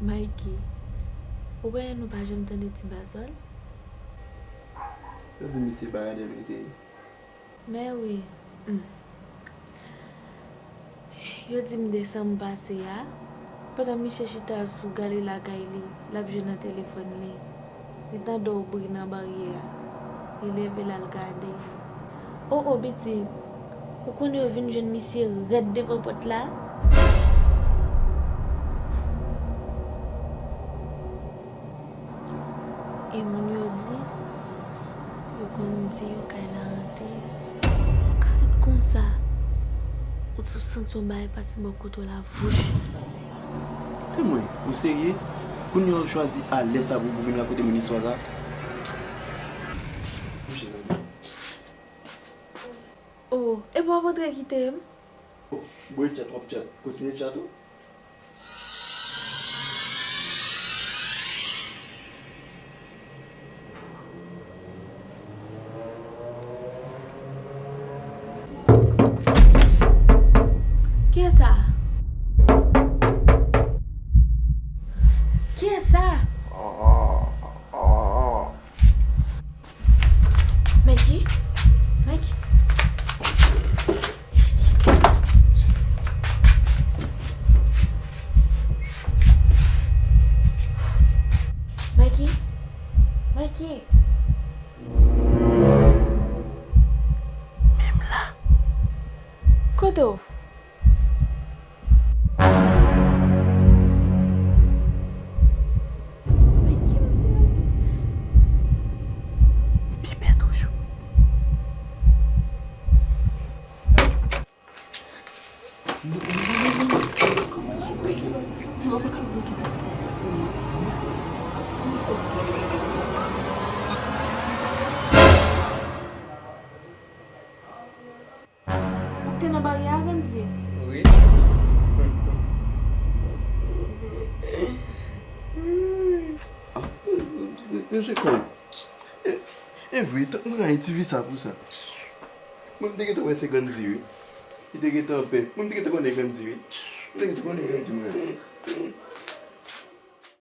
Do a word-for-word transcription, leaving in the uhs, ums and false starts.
Mikey, ou konnen nou pa janm tande ti Bazòl? Yo di misye pa gade l rete. Men wi. Hmm. Yo di m desanm pase a, pandan misye chita sou gade lakay li, l ap jwe nan telefòn li, li tande yon bri nan baryè a. Li leve l al gade. O, o, pitit, ou konnen yo vin jwenn misye rèd devan pòt la? E moun yo di, yo konn di yo kay la antre. Gad konsa, ou tou santi yon bagay pase bò kote w la, vouch. Temwen, ou serye? Kounye a w chwazi alè sa pou, pou vin rakonte moun istwa sa? Oh, epi w ap antre kite m? Bon, e chat w ap chat. Kontinye chat ou. Kiyès sa? Kiyès sa? Mikey? Mikey? Mikey? Mikey? Menm la. Kote w? Ou te nan baryè a, Gandhi? Wi. Ah, mesye Cole. E, e vre, tank mwen rayi ti fi sa pou sa. Mwen, m te gentan wè se Gandhi, wi. Li te gentan pè. Mwen, m te gentan konnen Gandhi, wi. M te gentan konnen Gandhi, mwen.